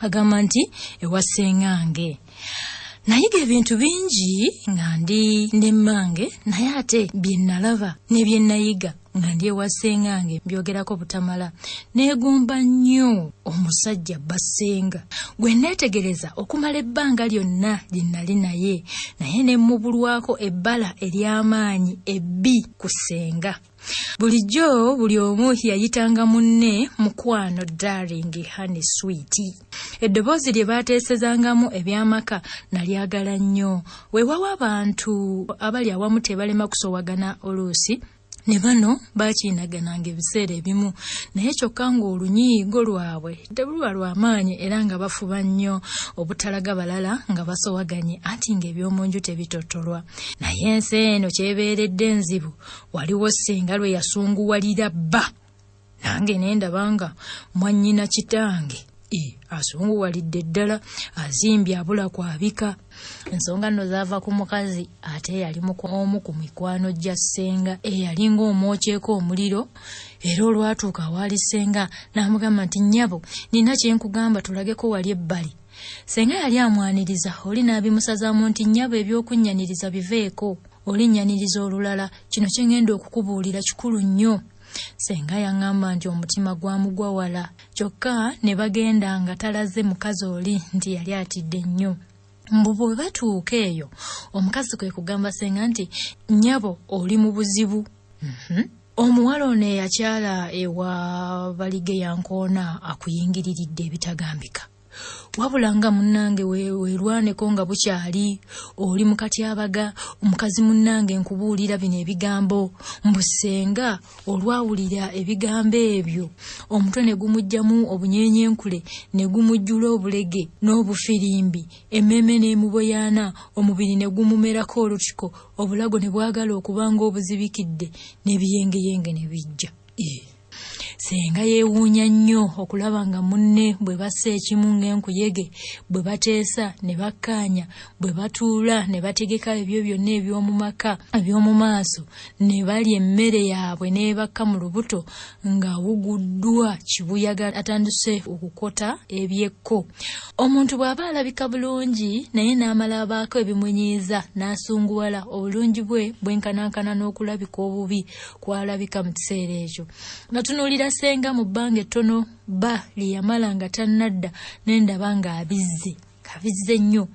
Agamba nti ewa ssengange nayiga ebintu bingi nga ndi ne mmange, naye ate bye nalaba ne bye nayiga nga ndi ewa ssengange mbyogerako butamala. Neegomba nnyo omusajja bba ssenga gwe neetegereza okumala ebbanga lyonna lye nali naye, naye ne mmubulwako ebbala ery'amaanyi ebbi ku ssenga. Bulijjo buli omu yayitanga munne mukwano, darling, honey, sweet. Eddoboozi lye baateesezangamu eby'amaka nalyagala nnyo. Weewawo abantu abali awamu tebalema kusowagana oluusi, ne bano baakiinagananga ebiseera ebimu, naye kyokka ng'olunyiigo lwabwe teluba lwa maanyi era nga bafuba nnyo obutalaga balala nga basowaganye, anti ng'eby'omu nju tebitottolwa. Naye ensi eno kyebeeredde nzibu, waliwo ssenga lwe yasunguwalira bba, nange ne ndaba nga mwannyina kitange asunguwalidde ddala, azimbye abula kwabika. Ensonga nno zaava ku mukazi ate eyali omu ku mikwano gya ssenga eyalinga omwokyeko omuliro, era olwatuuka awaali ssenga n'amugamba nti nnyabo nina kye nkugamba, tulageko wali ebbali. Ssenga yali amwaniriza, oli n'abimusazaamu nti nnyabo eby'okunnyaniriza biveeko, olinnyaniriza olulala, kino kye ŋŋenda okukubuulira kikulu nnyo. Ssenga yaŋŋamba nti omutima gwamugwa wala, kyokka ne bagenda nga talaze mukazi oli nti yali atidde nnyo. Mbu bwe batuuka eyo omukazi kwe kugamba ssenga nti nnyabo oli mu buzibu. Omuwala ono eyakyala ewa Balige yankoona akuyingiriridde ebitagambika. Wabula nga munnange weerwaneko nga bukyali, oli mu katyabaga, omukazi munnange nkubuulira bino ebigambo. Mbu ssenga olwawulira ebigambo ebyo omutwe ne gumugyamu obunyeenyenkule, ne gumujjula obulege n'obufirimbi, emmeeme n'emuboyaana, omubiri ne gumumerako olutiko, obulago ne bwagala okuba ng'obuzibikidde, n'ebiyengeyenge ne bijja. Ssenga yeewuunya nnyo okulaba nga munne bwe bassa ekimu ng'enkuyege, bwe bateesa ne bakkaanya, bwe batuula ne bategeka ebyo byonna eby'omu maka eby'omu maaso, ne balya emmere yaabwe n'ebakka mu lubuto ng'awuguddwa kibuyaga atandise okukota ebyekko. Omuntu bw'aba alabika bulungi naye n'amala abaako ebimunyiiza n'asunguwala, obulungi bwe bwenkanankana n'okulabika obubi kw'alabika mu kiseera ekyo. Natunuulira ssenga mu bbanga ettono bba lye yamala nga tannadda, ne ndaba ng'abizze, abizze nnyo.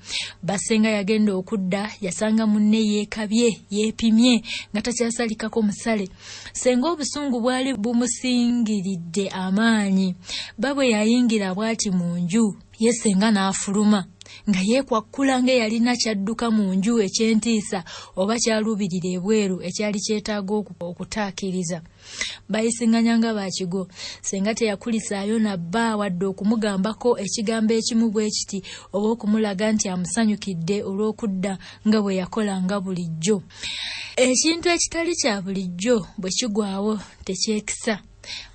Bba ssenga yagenda okudda yasanga munne yeekabye, yeepimye nga takyasalikako musale. Ssenga obusungu bwali bumusingiridde amaanyi. Bba bwe yayingira bw'ati mu nju, ye ssenga n'afuluma nga yeekwakkula ng'eyalina kyadduka mu nju eky'entiisa oba kyaluubirira ebweru ekyali kyetaaga okutaakiriza. Bayisinganya nga bakigo. Ssenga teyakulisaayo na bba wadde okumugambako ekigambo ekimu bwe kiti oba okumulaga nti amusanyukidde olw'okudda nga bwe yakolanga bulijjo. Ekintu ekitali kya bulijjo bwe kigwawo tekyekisa.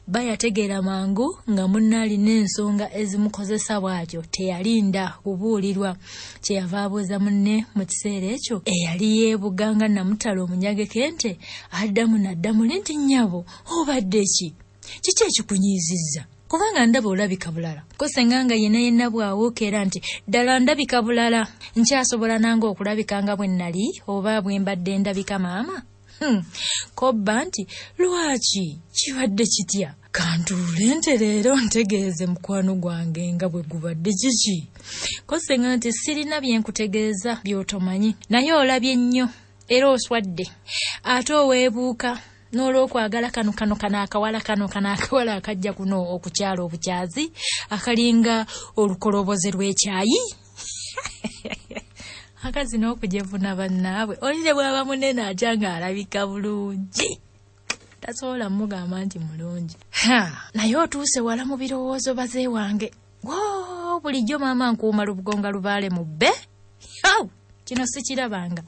Bba yategeera mangu nga munne alina ensonga ezimukozesa bw'atyo, teyalinda kubuulirwa. Kyeyava abuuza munne mu kiseera ekyo eyali yeebuga nga namutala omunyageko ente, addamu n'addamu nti nnyabo obadde ki? Kiki ekikunyiizizza? Kubanga ndaba olabika bulala. Ko ssenga nga yenna yenna bw'awuuka nti ddala ndabika bulala, nkyasobola nange okulabika nga bwe nnali oba bwe mbadde ndabika maama? Ko bba nti lwaki kibadde kitya? Kantuule nte leero ntegeeze mukwano gwange nga bwe gubadde kiki? Ko ssenga nti sirina bye nkutegeeza by'otomanyi, naye olabye nnyo era oswadde, ate oweebuuka n'olwokwagala kano kano kano akawala kano kano akawala akajja kuno okukyala obukyazi akalinga olukoloboze lw'ekyayi. Akazi n'okujevuna bannaabwe, oli ne bw'aba munene atya ng'alabika bulungi, tasobola mugamba nti mulungi. Naye otuuse wala mu birowoozo baze wange. Wo bulijjo maama nkuuma lubugo nga lubaale mu bbe. Kino sikirabanga.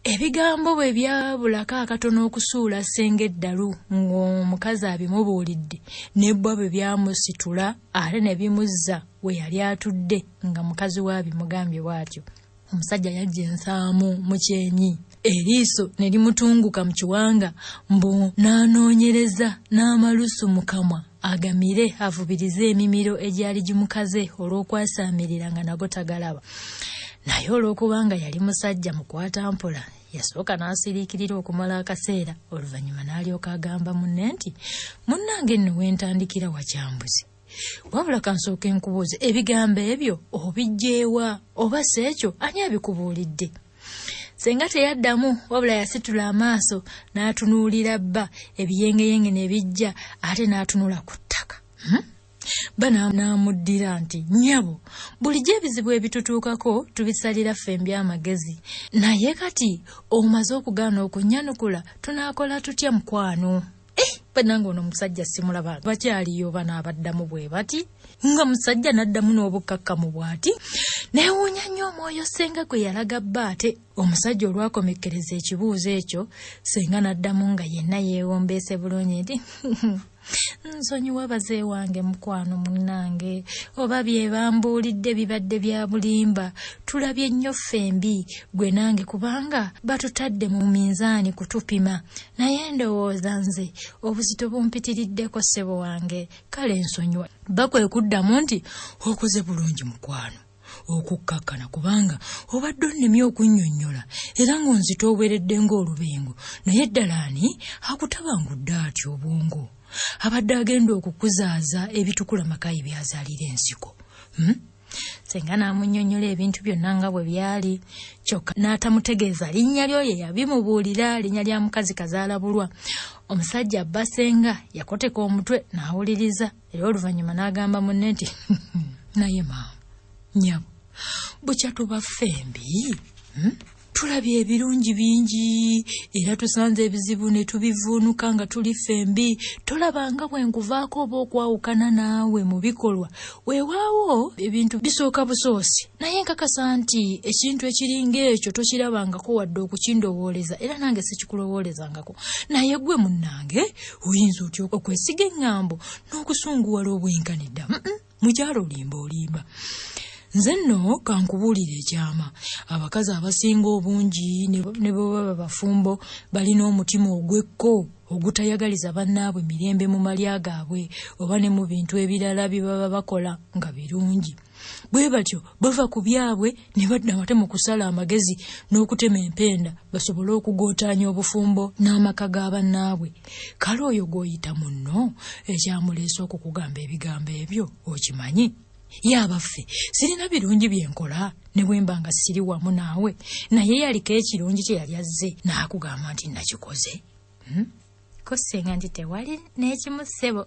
Ebigambo bwe byabulako akatono okusuula ssenga eddalu ng'omukazi abimubuulidde, n'ebbwa bwe byamusitula ate ne bimuzza we yali atudde nga mukazi we abimugambye bw'atyo. Omusajja yajja ensaamu mu kyenyi Eriiso ne limutunguka mu kiwanga, mbu n'anoonyereza n'amalusu mu kamwa agamire avubirize emimiro egyali gimukaze olw'okwasaamirira nga nago tagalaba. Naye olw'okubanga yali musajja mukwatampola, yasooka n'asiriikirira okumala akaseera, oluvannyuma n'alyoka agamba munne nti, munnange nno we ntandikira wakyambuzi. Wabula kansooke nkubuuze, ebigambo ebyo obiggye wa? Oba si ekyo ani abikubuulidde? Ssenga teyaddamu, wabula yasitula amaaso n'atunuulira bba, ebiyengeyenge ne bijja, ate n'atunula ku ttaka. Bba n'amuddira nti, nnyabo, bulijjo ebizibu ebitutuukako tubisalira ffembi amagezi. Naye kati omaze okugaana okunnyanukula, tunaakola tutya mukwano? Bannange ono omusajja simulaba, bakyaliyo bano abaddamu bwe bati, nga musajja n'addamu n'obukkakkamu bw'ati. Neewuunya nnyo omwoyo ssenga gwe yalaga bba. Ate omusajja olwakomekkereza ekibuuzo ekyo, ssenga n'addamu nga yenna yeewombeese bulungi nti, nsonyiwa baze wange mukwano munnange, oba bye bambuulidde bibadde bya bulimba. Tulabye nnyo ffembi gwe nange, kubanga batutadde mu minzaani kutupima, naye ndowooza nze obuzito bumpitiriddeko ssebo wange, kale nsonyiwa. Bba kwe kuddamu nti, okoze bulungi mukwano okukkakkana, kubanga obadde onnemye okunnyonnyola era ng'onzitooweredde ng'olubengo. Naye ddala ani akutabangudde atyo obwongo? Abadde agenda okukuzaaza ebitukula makayi by'azaalira ensiko. Senga n'amunnyonnyola ebintu byonna nga bwe byali, kyokka n'atamutegeeza linnya ly'oyo yabimubuulira, linnya lya mukazi kazaalabulwa. Omusajja bba senga yakoteka omutwe n'awuliriza, era oluvannyuma n'agamba munne nti, naye maama nnyabo, bukya tuba ffembi, Tulabye ebirungi bingi era tusanze ebizibu ne tubivuunuka nga tuli ffembi. Tolabanga bwe nkuvaako oba okwawukana naawe mu bikolwa. Weewaawo ebintu bisooka busoosi, naye nkakasa nti ekintu ekiringa ekyo tokirabangako wadde okukindowooleza, era nange sikikulowoolezangako. Naye gwe munnange oyinza otya okwesiga eŋŋambo n'okusunguwala obwenkanidda? Mukyalo olimba olimba. Nze nno kankubuulira ekyama, abakazi abasinga obungi ne bwe baba bafumbo balina omutima ogw'ekko ogutayagaliza bannaabwe mirembe mu malya gaabwe oba ne mu bintu ebirala bye baba bakola nga birungi. Bwe batyo bava ku byabwe ne badda ate mu kusala amagezi n'okutema empenda basobole okugootaanya obufumbo n'amaka ga bannaabwe. Kale oyo gw'oyita munno ekyamuleese okukugamba ebigambo ebyo okimanyi? Ye abaffe, sirina birungi bye nkola ne bwe mba nga siri wamu naawe? Naye yaliko ekirungi kye yali azze n'akugamba nti nakikoze? Ko ssenga nti, tewali n'ekimu ssebo,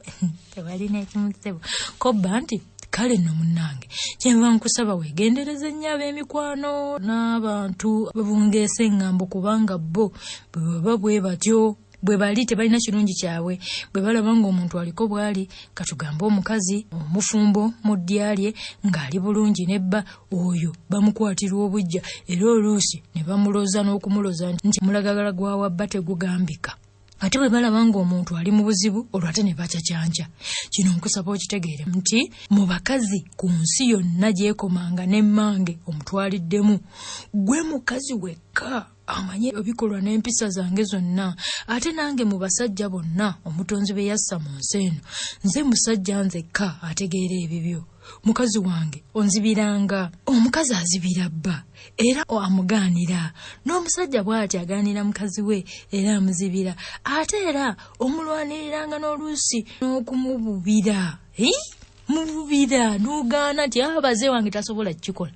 tewali n'ekimu ssebo. Ko bba nti, kale nno munnange, kyenva nkusaba weegendereze nnyo ab'emikwano n'abantu babungeesa eŋŋambo, kubanga bo bwe baba bwe batyo bwe bali tebalina kirungi kyabwe. Bwe balaba ng'omuntu aliko bw'ali, katugambe omukazi omufumbo mu ddya lye ng'ali bulungi ne bba, oyo bamukwatirwa obuggya, era oluusi ne bamuloza n'okumuloza nti mulagagala gwa wa bba tegugambika. Ate bwe balaba ng'omuntu ali mu buzibu, olwo ate ne bacacanca. Kino nkusaba okitegeere nti mu bakazi ku nsi yonna gyekomanga n'emmange omutwaliddemu, gwe mukazi wekka amanye ebikolwa n'empisa zange zonna. Ate nange mu basajja bonna omutonzi be yassa mu nsi eno, nze musajja nzekka ategeera ebibyo. Mukazi wange onzibiranga. Omukazi azibira bba era amugaanira, n'omusajja bw'ati agaanira mukazi we era amuzibira, ate era omulwaniriranga n'oluusi n'okumububira. Mububira n'ogaana nti abaze wange tasobola kukikola.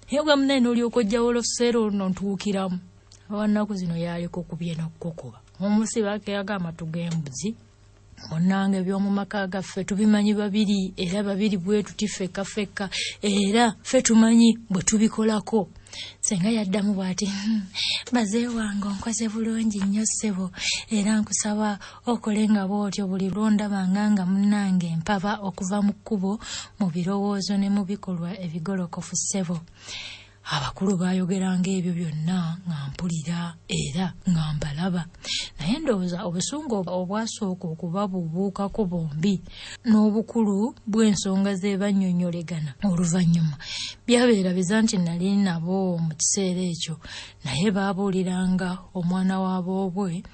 Naye gwe munaye n'olyoka ojjawo oluseera oluno ntuukiramu. Awannaku zino yaliko kubye n'okukuba omusibako eyagamba amatu g'embuzi. Munnange, eby'omu maka gaffe tubimanyi babiri era babiri bwe tuti ffekka ffekka, era ffe tumanyi bwe tubikolako. Senga yaddamu bw'ati, baze wange onkoze bulungi nnyo ssebo, era nkusaba okole nga bw'otyo buli lw'ondabanga nga munnange mpaba okuva mu kkubo mu birowoozo ne mu bikolwa ebigolokofu ssebo. Abakulu baayogeranga ebyo byonna nga mpulira era nga mbalaba, naye ndowooza obusungu obwasooka okubabuubuukako bombi n'obukulu bw'ensonga ze bannyonnyolegana oluvannyuma byabeerabiza nti nali nabo mu kiseera ekyo, naye baabuuliranga omwana wa boobwe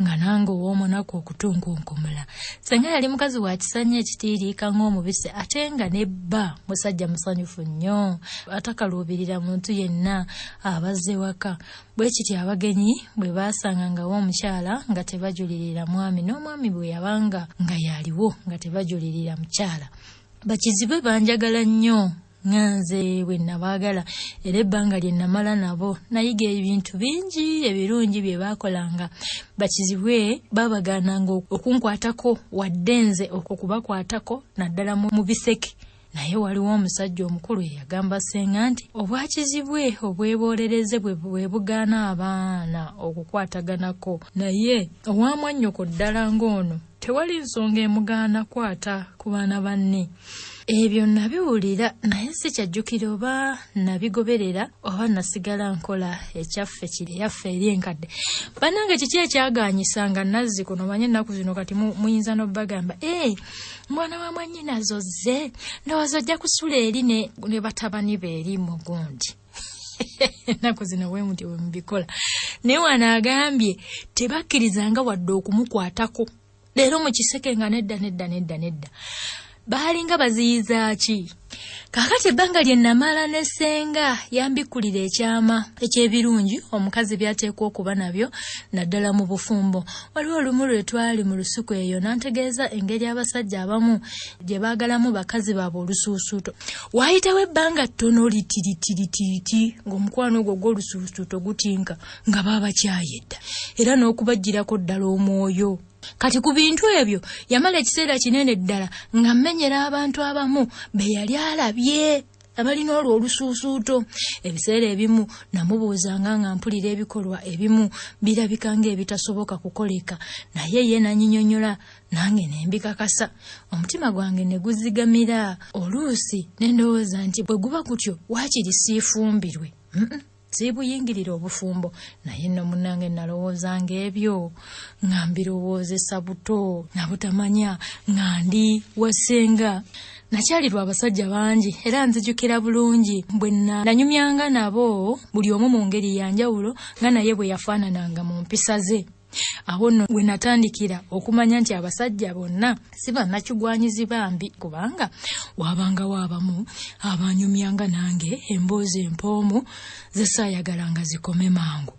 nga nange ow'omunaku okutunkunkumula. Ssenga yali mukazi wa kisa nnyo ekitiiriika ng'omubisi, ate nga ne bba musajja musanyufu nnyo atakaluubirira muntu yenna abazze waka. Bwe kityo abagenyi bwe baasangangawo omukyala nga tebajulirira mwami, n'omwami bwe yabanga nga yaliwo nga tebajulirira mukyala. Bakizibwe banjagala nnyo nga nze bwe nabaagala, era ebbanga lye namala nabo nayiga ebintu bingi ebirungi bye baakolanga. Bakizibwe baabagaananga okunkwatako wadde nze okubakwatako naddala mu biseke. Naye waliwo omusajja omukulu eyagamba ssenga nti obwakizibwe obweboolereze bwe bugaana abaana okukwataganako, naye owamwannyoko ddala ng'ono tewali nsonga emugaana kwata ku baana banne. Ebyo nabiwulira naye sikyajjukira oba nabigoberera oba nasigala nkola ekyaffe kiri eyaffe eri enkadde. Bannange kiki ekyagaanyisanga nazzi kuno? Manye ennaku zino kati muyinza n'obbagamba, mwana wa mwannyinazo zze ndowooza ojja kusula eri ne batabani be eri mugundi. Ennaku zino bwe mutyo bwe mubikola. Naye wano agambye tebakkirizanga wadde okumukwatako. Leero mu kiseke nga nedda nedda nedda nedda. Baalinga baziyiza ki? Kaakati ebbanga lye namala ne ssenga yambikkulira ekyama eky'ebirungi omukazi by'ateekwa okuba nabyo naddala mu bufumbo. Waliwo olumu lwe twali mu lusuku eyo n'antegeeza engeri abasajja abamu gye baagalamu bakazi baabwe olusuusuuto. Waayitawo ebbanga ttono litiritiriti ng'omukwano ogwo gw'olusuusuuto gutinka nga baabakyaye dda era n'okubaggyirako ddala omwoyo. Kati ku bintu ebyo yamala ekiseera kinene ddala nga mmenyera abantu abamu be yali alabye abalina olwo olusuusuuto. Ebiseera ebimu namubuuzanga nga mpulira ebikolwa ebimu birabika ng'ebitasoboka kukoleka, naye ye n'annyinyonnyola nange ne mbikakasa. Omutima gwange ne guzigamira oluusi ne ndowooza nti bwe guba gutyo waakiri siifumbirwe. Siibuyingirira obufumbo, naye nno munnange nalowoozanga ebyo nga mbirowoozesa buto nabutamanya nga ndi wa ssenga. Nakyalirwa abasajja bangi era nzijukira bulungi bwe nanyumyanga nabo buli omu mu ngeri ya njawulo nga naye bwe yafaanananga mu mpisa ze. Awo nno we natandikira okumanya nti abasajja bonna si bannakigwanyizi bambi, kubanga wabangawo abamu abanyumyanga nange emboozi empoomu ze saayagalanga zikome mangu.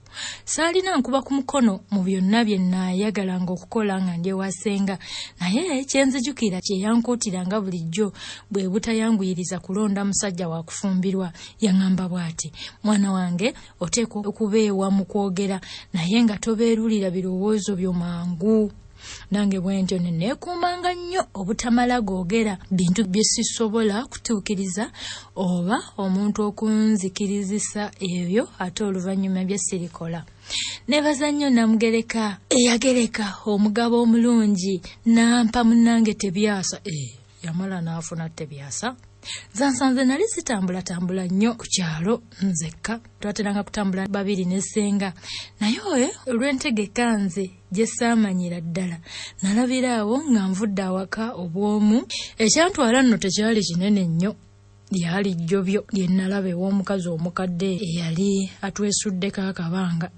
Saalina nkuba ku mukono mu byonna bye naayagalanga okukola nga ndi ewa ssenga, naye kyenzijukira kye yankuutiranga bulijjo bwe butayanguyiriza kulonda musajja wa kufumbirwa. Yaŋŋamba bw'ati, mwana wange oteekwa okubeewa mu kwogera naye nga tobeerulira birowoozo byo mangu. Nange bwe ntyo ne neekuumanga nnyo obutamala googera bintu bye sisobola kutuukiriza oba omuntu okunzikirizisa ebyo ate oluvannyuma bye sirikola. Neebaza nnyo Namugereka eyagereka omugabo omulungi n'ampa munnange Tebyasa. Yamala n'afuna Tebyasa. Zansanze nali sitambulatambula nnyo ku kyalo nzekka, twateranga kutambula babiri ne ssenga, naye oyo olw'entegeka nze gye saamanyira ddala nalabira awo nga nvudde awaka obw'omu. Ekyantwala nno tekyali kinene nnyo, lyali jjobyo lye nalaba ew'omukazi omukadde eyali atwesuddeko akabanga.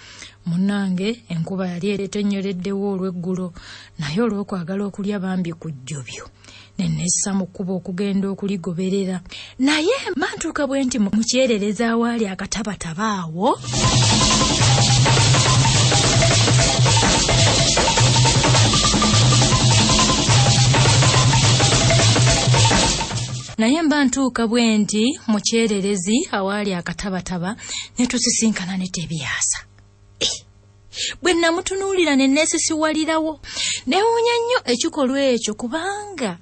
Munnange enkuba yali etenyoleddewo olw'eggulo, naye olw'okwagala okulya bambi ku jjobyo ne nessa mu kkubo okugenda okuligoberera. Naye mantuuka bwe nti mu kyererezi awaali akatabataba awo, naye mba ntuuka bwe nti mu kyererezi awaali akatabataba ne tusisinkana ne Tebyasa. Bwe namutunuulira ne neesisiwalirawo. Neewuunya nnyo ekikolwa ekyo kubanga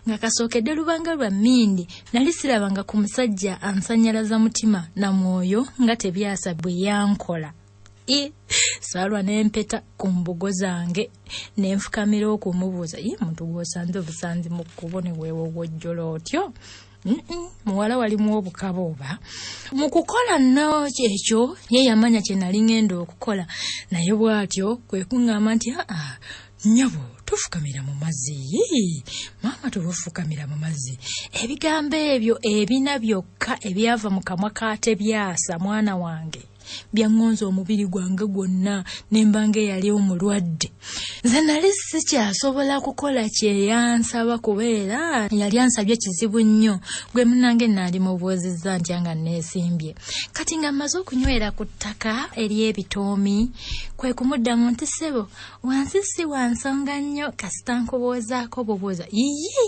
nga kasookedde lubanga lwa mmindi nali sirabanga ku musajja ansannyalaza mutima na mwoyo nga Tebyasa bwe yankola. Saalwa n'empeta ku mbugo zange ne nfukamira okumubuuza, muntu gw'osanze obusanzi mu kkubo ne weewogwojjola otyo? Muwala walimu obukaba oba mu kukola nno ekyo ye yamanya kye nali ŋŋenda okukola, naye bw'atyo kwe kuŋŋamba nti aa nnyabo tofukamira mu mazzi, maama tofukamira mu mazzi. Ebigambo ebyo ebina byokka ebyava mu kamwa ka Tebyasa mwana wange byaŋŋonza omubiri gwange gwonna ne mba ng'eyali omulwadde. Nze nali sikyasobola kukola kye yansaba kubeera yali ansabye kizibu nnyo, gwe munnange naali mubuuzizza ntya nga neesimbye. Kati nga mmaze okunywera ku ttaka ery'ebitoomi kwe kumuddamu nti ssebo wansi si wa nsonga nnyo kasita nkubuuzaako bubuuza. Yiyi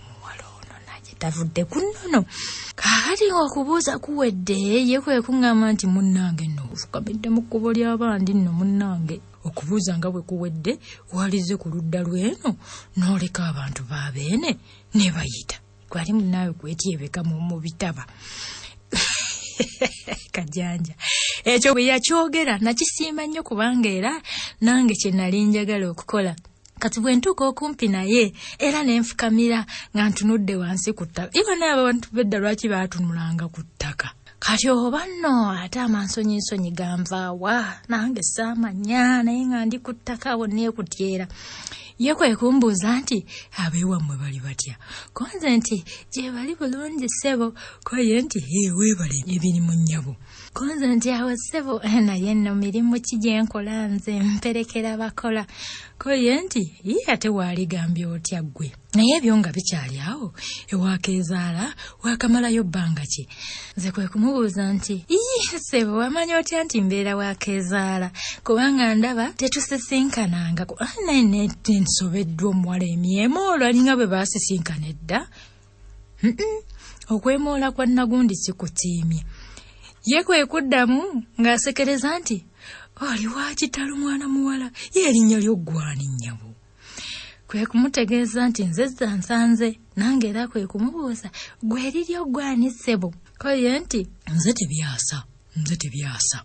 muwala ono naye tavudde ku nnono. Kaakati ng'okubuuza kuwedde ye kwe kuŋŋamba nti munnange nno ofukamidde mu kkubo ly'abandi nno munnange. Okubuuza nga bwe kuwedde walize ku ludda lw'eno n'oleka abantu baabeene ne bayita. Gwali munnaawe kwetyebeka mu bitaba. Kajanja ekyo bwe yakyogera nakisiima nnyo kubanga era nange kye nali njagala okukola. Kati bwe ntuuka okumpi naye era ne nfukamira nga ntunudde wansi ku ttaka. Iba naye abantu bedda lwaki baatunulanga ku ttaka? Kati oba nno ate amansonyinsonyi ganvaawa nange saamanya, naye nga ndi ku ttaka awo neekutyera. Ye kwe kumbuuza nti abeewammwe bali batya? Ko nze nti gye bali bulungi ssebo. Ko ye nti weebale ebirimu nnyabo. Ko nze nti awo ssebo naye nno mirimu ki gye nkola nze mperekera bakola. Ko ye nti ye ate waaligambye otya ggwe? Naye ebyo nga bikyali awo ewakeezaala waakamalayo bbanga ki? Nze kwe kumubuuza nti ii ssebo wamanya otya nti mbeera wakeezaala kubanga ndaba tetusisinkananga. Naye nsobeddwa omuwala emyemoolo alinga bwe baasisinkana edda. Okwemoola kwa Nagundi sikutiimye. Ye kwe kuddamu ng'asekereza nti oli wa kitalo mwana muwala, ye erinnya lyo ggwani nnyabo. Kwe kumutegeeza nti nze zza nsanze, nange era kwe kumubuuza gwe eriryo ggwani ssebo? Ko ye nti nze Tebyasa, nze Tebyasa.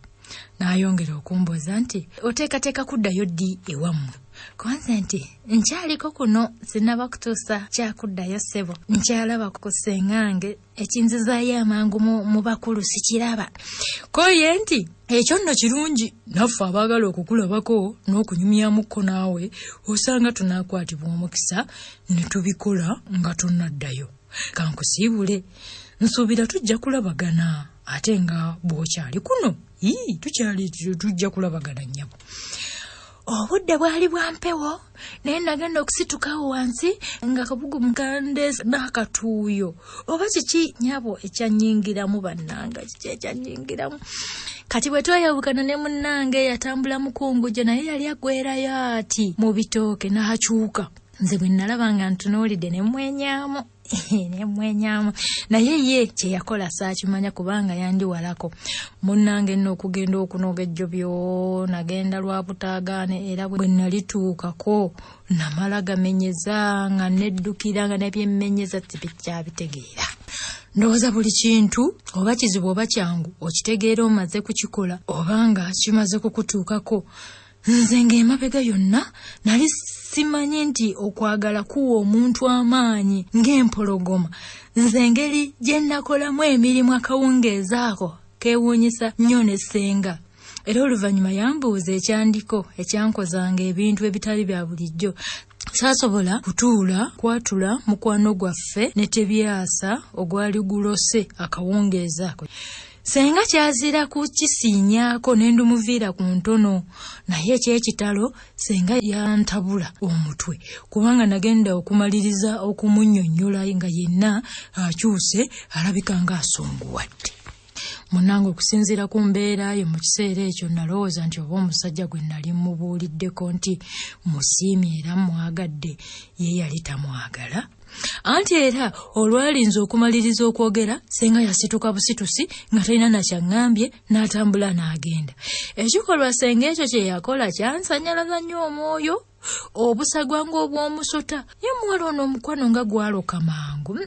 N'ayongera okumbuuza nti oteekateeka kuddayo ddi ewammwe? Ko nze nti nkyaliko kuno sinnaba kutuusa kyakuddayo ssebo, nkyalaba ku ssengange ekinzizaayo amangu mu bakulu sikiraba. Ko ye nti ekyo nno kirungi, naffe abaagala okukulabako n'okunyumyamukko naawe osanga tunaakwatibwa omukisa ne tubikola nga tonnaddayo. Kankusiibule, nsuubira tujja kulabagana ate nga bw'okyali kuno tukyali tujja kulabagana nnyabo. Obudde bwali bwa mpewo naye nagenda okusitukawo wansi nga kabugumu kandeese n'akatuuyo oba kiki nnyabo ekyannyingiramu bannanga, kiki ekyannyingiramu. Kati bwe twayawukana ne munnange yatambula mukungujjo naye yali aggwerayo ati mu bitooke n'akyuka. Nze bwe nalaba nga ntunuulidde ne mmwenyaamu ne mmwenyaamu, naye ye kye yakola saakimanya kubanga yandiwalako. Munnange nno okugenda okunoga ejjobyo nagenda lwa butaagaane, era bwe nalituukako namala gamenyeza nga neddukira nga nebyemmenyeza tibikyabitegeera. Ndowooza buli kintu oba kizibu oba kyangu okitegeera omaze kukikola oba nga kimaze kukutuukako. Nze ng'emabega yonna nali simanyi nti okwagala kuwa omuntu amaanyi ng'empologoma. Nze engeri gye nakolamu emirimu akawungeezi ako keewuunyisa nnyo ne ssenga. Era oluvannyuma yambuuza ekyandiko ekyankozanga ebintu ebitali bya bulijjo. Saasobola kutuula kwatula mukwano gwaffe ne Tebyasa ogwali gulose akawungeezi ako. Ssenga kyazira kukisiinyaako ne ndumuviira ku ntono, naye eky'ekitalo ssenga yantabula omutwe kubanga nagenda okumaliriza okumunnyonnyola nga yenna akyuse alabika ng'asunguwadde. Munnange okusinziira ku mbeera ye mu kiseera ekyo nalowooza nti oba omusajja gwe nali mubuuliddeko nti musiimye era mwagadde ye yali tamwagala. Anti era olwalinze okumaliriza okwogera ssenga yasituka busitusi nga talina nakyaŋŋambye n'atambula n'agenda. Ekikolwa ssenga ekyo kye yakola kyansanyalaza nnyo omwoyo, obusagwa ng'obw'omusota. Ye muwala ono omukwano nga gwaloka mangu.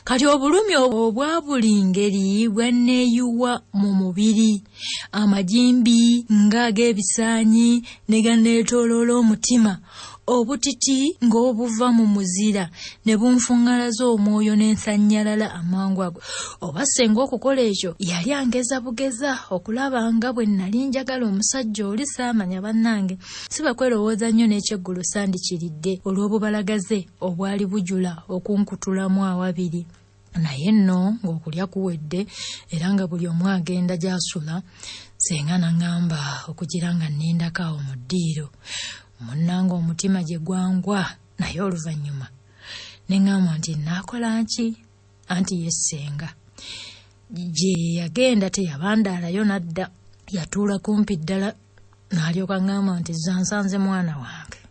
Kati obulumi obwa buli ngeri bwanneeyuwa mu mubiri, amagimbi ng'ag'ebisaanyi ne ganneetooloola omutima. Obutiti ng'obuva mu muzira ne bunfuŋŋalaza omwoyo n'ensannyalala amangu ago. Oba ssenga okukola ekyo yali angeza bugeza okulaba nga bwe nnali njagala omusajja oli saamanya bannange. Siba kwerowooza nnyo n'ekyeggulo sandikiridde olw'obubalagaze obwali bujula okunkutulamu awabiri. Naye nno ng'okulya kuwedde era nga buli omu agenda gy'asula, ssenga n'aŋŋamba okugira nga nnindako awo mu ddiiro. Munnange omutima gye gwangwa, naye oluvannyuma ne ŋŋamba nti nnaakola ki? Anti ye ssenga gye yagenda teyabandaalayo n'adda, yatuula kumpi ddala n'alyoka aŋŋamba nti zansanze mwana wange.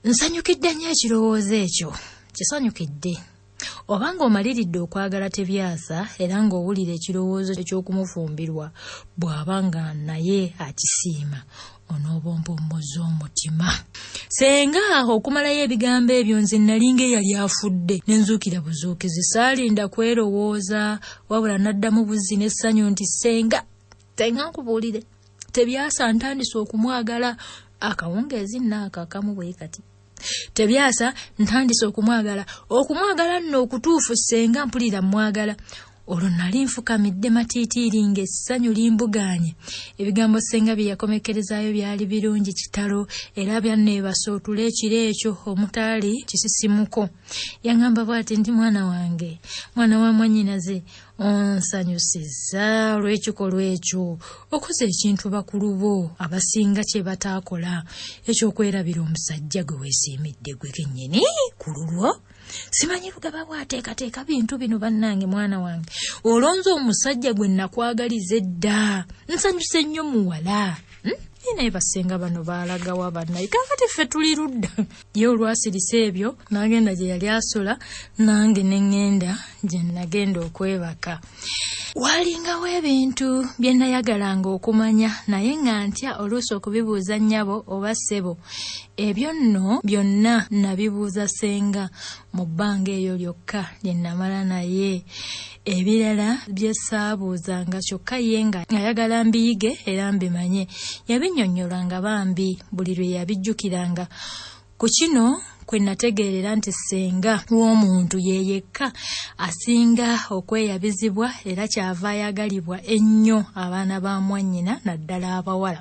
Nsanyukidde nnyo ekirowoozo ekyo, kisanyukidde. Obanga omaliridde okwagala Tebyasa era ng'owulira ekirowoozo eky'okumufumbirwa bw'aba nga naye akisiima, onooba ompumuzza omutima. Ssenga okumalayo ebigambo ebyo nze nnalinga eyali afudde ne nzuukira buzuukizi. Saalinda kwerowooza wabula naddamu buzzi n'essanyu nti ssenga, ssenga nkubuulire, Tebyasa ntandise okumwagala. Akawungeezi nno ako akamu bwe kati. Tebyasa ntandise okumwagala. Okumwagala nno okutuufu ssenga mpulira mmwagala. Olwo nali nfukamidde matiitiiri ng'essanyu limbugaanye. Ebigambo ssenga bye yakomekkerezaayo byali birungi kitalo era byanneebasa otulo ekiro ekyo omutaali kisisimuko. Yaŋŋamba bw'ati nti mwana wange, mwana wa mwannyinaze, onsanyusizza olw'ekikolwa ekyo. Okoze ekintu bakulu bo abasinga kye bataakola, eky'okwerabira omusajja gwe weesiimidde gwe kennyini ku lulwo. Simanyi Lugaba bw'ateekateeka bintu bino bannange mwana wange. Olonze omusajja gwe nakwagaliza edda. Nsanyuse nnyo muwala. Naye basenga bano baalagawa bannaye. Kaakati ffe tuli ludda. Ye olwasirise ebyo n'agenda gye yali asula, nange ne ŋŋenda gye nagenda okwebaka. Waalingawo ebintu bye nayagalanga okumanya naye nga ntya oluusi okubibuuza nnyabo oba ssebo. Ebyo nno byonna nabibuuza ssenga mu bbanga eryo lyokka lye namala naye. Ebirala bye saabuuzanga kyokka ye nga ayagala mbiyige era mbimanye. Yabinnyonnyolanga bambi buli lwe yabijjukiranga. Ku kino kwe nategeerera nti ssenga w'omuntu ye yekka asinga okweyabizibwa era kyava ayagalibwa ennyo abaana ba mwannyina naddala abawala.